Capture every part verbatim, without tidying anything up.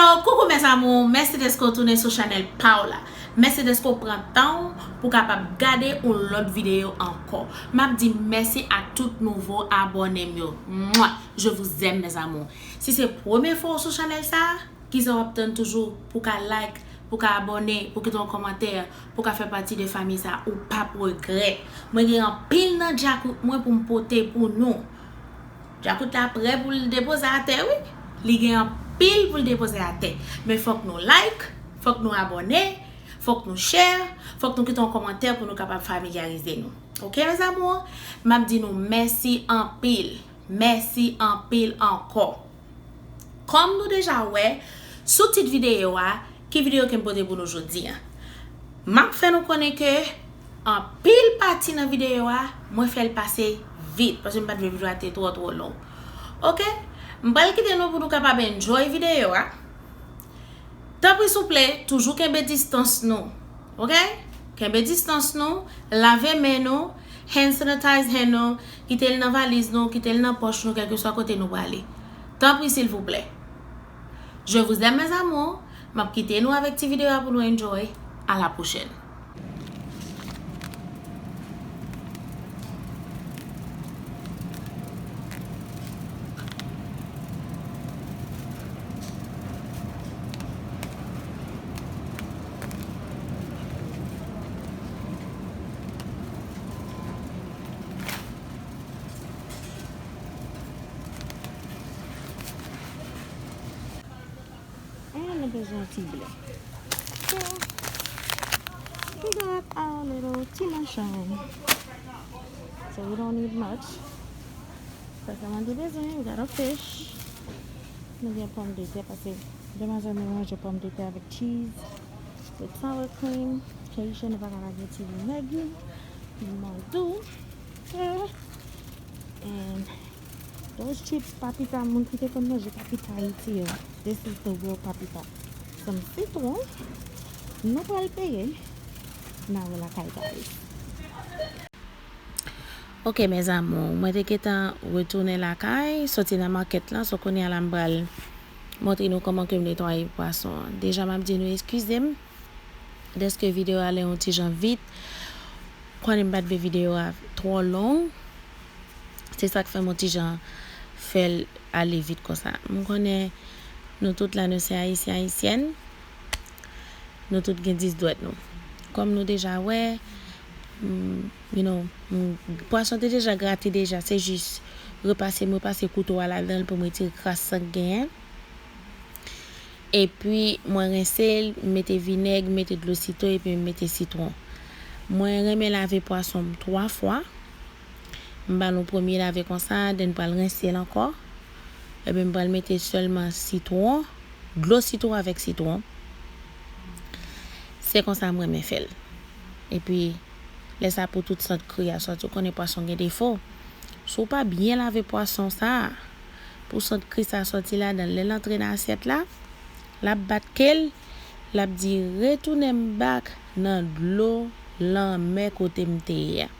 Koukou mes amours, mèsi dèske w tounen sou chanèl pa w la. Mèsi dèske w pran tan w pou w kapab gade yon lòt videyo ankò. M ap di mèsi ak tout nouvo abòne m yo. Mwa, je vous aime mes amours. Si se premye fwa w sou chanèl sa a, kisa w ap tann toujou pou w ka like, pou w ka abòne, pou w kite yon kòmantè, pou w ka fè pati de fanmi sa a, ou p ap regrèt. Mwen gen anpil nan djakout mwen pou m pote pou nou. Djakout la prè pou l depoze atè, wi. Li gen anpil pou l depoze atè. Men fòk nou like, fòk nou abòne, fòk nou share, fòk nou kite yon kòmantè pou nou kapab familyarize nou. Oke, mes amours? M ap di nou mèsi anpil. Mèsi anpil ankò. Kòm nou deja wè, sou tit videyo a, ki videyo ke m pote pou nou jodi a? M ap fè nou konnen ke anpil pati nan videyo a, mwen fè l pase vit, paske m pa t vle videyo a te twò, twò long. Oke? M pral kite nou pou nou kapab enjoy videyo a. Tanpri souple, toujou kenbe distans nou. Oke? Kenbe distans nou, lave men nou, hand sanitize hand nou, kite l nan valiz nou, kite l nan pòch nou, kèlkeswa kote nou prale. Tanpri, silvouplè. Je vous aime, mes amours. M ap kite nou avèk ti videyo a pou nou enjoy. À la prochaine. And nou bezwen ti ble. So, we got our little ti machan. So we don't need much. Sa sèlman nou bezwen, we got a fish. Nou gen pòmdetè, paske demwazèl mwen manje pòmdetè avèk cheese, with sour cream. Haitian, nou pa ka lage ti vinèg, piman dou. And those chips papita, moun ki te konn manje papita Ayiti yo. This is the real papita. Some sitwon. Nou pral peye. N a wè lakay, guys. Ok, mes amours, mwen te gentan retounen lakay, soti nan makèt lan, so kounye a la m pral montre nou kòman ke m netwaye pwason an. Deja, m ap di nou eskize m dèske videyo a ale yon ti jan vit. Konnen m pa t vle videyo a twò long. Se sa k fè m yon ti jan fè l ale vit konsa. M konnen nou tout la, nou se Ayisyen, Ayisyèn. Nou tout gen dis dwèt nou. Kòm nou deja wè, m, you know, m, pwason te deja grate deja, se jis repase, m repase kouto a ladan l pou m retire kras sa k genyen. Epi, mwen rense l, m mete vinèg, m mete dlo sitwon, epi m mete sitwon. Mwen renmen lave pwason m twa fwa. M ba nou premye lave konsa, then m pral rense l ankò. Epi m pral mete sèlman sitwon, dlo sitwon avèk sitwon. Se konsa m renmen fè l. Epi, lè sa pou tout sant kri a sòti, ou konnen pwason gen defo. Si w pa byen lave pwason sa a, pou sant kri sa a sòti ladan l, lè l antre nan asyèt la, l ap bat ke l, l ap di, "Retounen m back nan dlo lanmè kote m te ye a."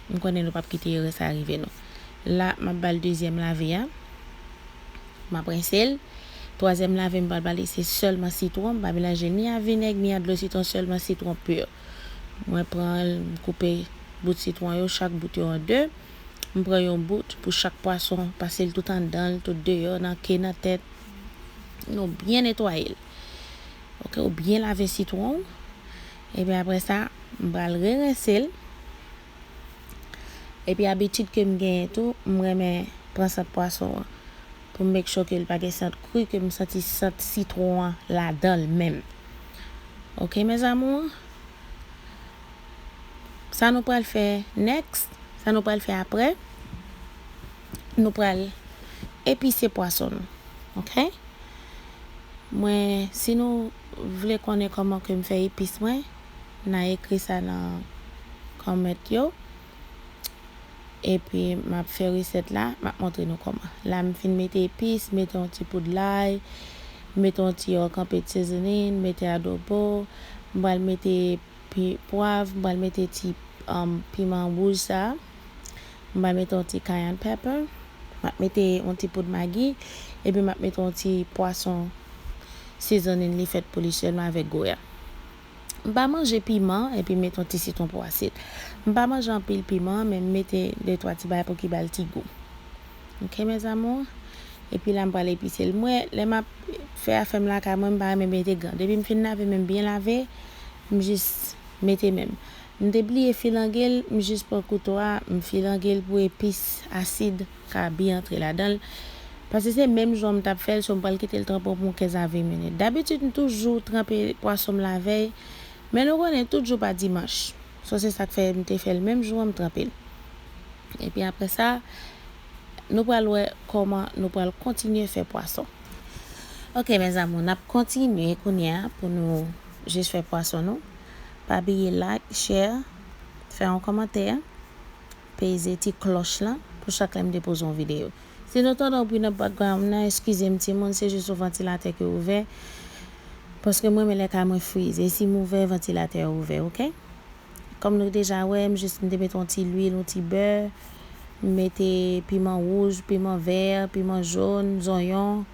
M konnen nou p ap kite erè sa rive nou. La, m ap ba l dezyèm lave a. M ap rense l. Twazyèm lave, m pral ba li se sèlman sitwon. M pa melanje ni a vinèg, ni a dlo sitwon, sèlman sitwon pur. Mwen pran l, m koupe bout sitwon yo, chak bout yo an de. M pran yon bout pou chak pwason, pase l tout anndan l, tout deyò, nan ke, nan tèt. Nou byen netwaye l. Ok, ou byen lave sitwon w. Epi apre sa, m pral rerense l. Epi abitid ke m genyen tou, m renmen pran sant pwason an. Pou m make sure ke l pa gen sant kri, ke m santi sant sitwon an ladan l menm. Ok, mes amours? Sa nou pral fè next, sa nou pral fè apre, nou pral epise pwason nou. Ok? Mwen, si nou vle konnen kòman ke m fè epis mwen, n a ekri sa nan comment yo. Epi, m ap fè resèt la, m ap montre nou kòman. La, m fin mete epis, mete yon ti poud lay, mete yon ti òkanpe seasoning, mete adobo, m pral mete pi-, pwav, m pral mete ti, um, piman wouj sa. M pral mete yon ti cayenne pepper. M ap mete yon ti poud magi. Epi m ap mete yon ti pwason, Seasoning li fèt pou li sèlman avèk goya. M pa manje piman epi m mete yon ti sitwon pou asid. M pa manje anpil piman, men m mete de twa ti bagay pou ki ba l ti gou. Ok, mes amours? Epi la, m pral epise l. Mwen, lè m ap fè afè m lakay mwen, m pa renmen mete gran. Depi m fin lave men m byen lave, m jis mete men m. M te bliye filange l, m jis pran kouto a, m filange l pou epis asid ka byen antre ladan l. Paske se menm jan m t ap fè l, so m pral kite l tranpe pou yon kenz a ven minit. Dabitid, m toujou tranpe pwason m lavèy, men nou konnen tout jou pa dimanch. So se sa k fè m te fè l menm jou an, m tranpe l. Epi apre sa, nou pral wè kòman nou pral kontinye fè pwason. Ok, mes amours, n ap kontinye kounye a pou nou jis fè pwason nou. Pa bliye like, share, fè yon kòmantè, peze ti klòch lan pou chak lè m depoze yon videyo. Si nou tande yon bri nan background nan, eskize m timoun, se jis yon vantilatè ki ouvè. Paske mwen renmen lè kay mwen frize. E si m ouvè, vantilatè a ouvè, ok? Kòm nou deja wè, m jis m te mete yon ti lwil, yon ti bè, m mete piman wouj, piman vè, piman jòn, zonyon.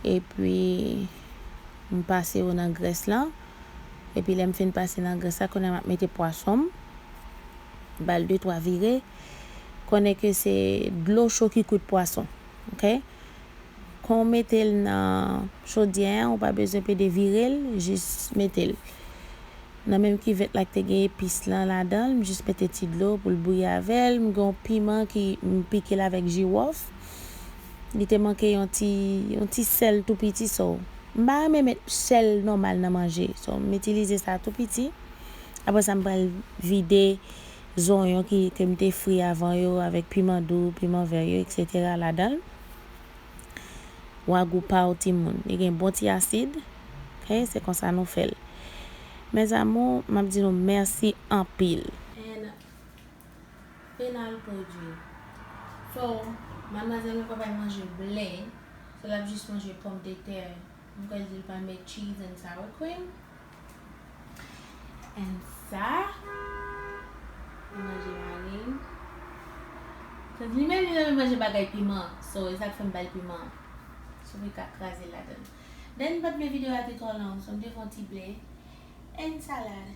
Epi m pase yo nan grès lan. Epi lè m fin pase nan grès la, kounye a m ap mete pwason m. Ba l de twa vire. Konnen ke se dlo cho ki kwit pwason. Ok? Kan w mete l nan chodyè a, ou pa bezwen pede vire l, jis mete l. Nan menm kivèt la ki te gen epis lan ladan l, m jis mete ti dlo pou l bouyi avè l. M gen yon piman ki m pike l avèk jiwòf. Li te manke yon ti, yon ti sèl tou piti, so m pa renmen met sèl nòmal nan manje. So m itilize sa tou piti. Apre sa, m pral vide zonyon ki, ke m te fri avan yo avèk piman dou, piman vè yo, etsetera ladan l. W a gou pa w timoun. Li gen bon ti asid. Ok, se konsa nou fè l. Mes amours, m ap di nou mèsi anpil. And final produit. So, madmwazèl mwen pa bay manje ble. So, l ap jis manje pòmdetè. M kwè di l pa met cheese and sour cream. And sa, li manje marenn. So, li menm, li renmen manje bagay piman. So, e sa k fè m ba l piman. So, pou l ka kraze l ladan l. Then, m pa t vle videyo a te twò long. So, m te fè yon ti ble. And salad.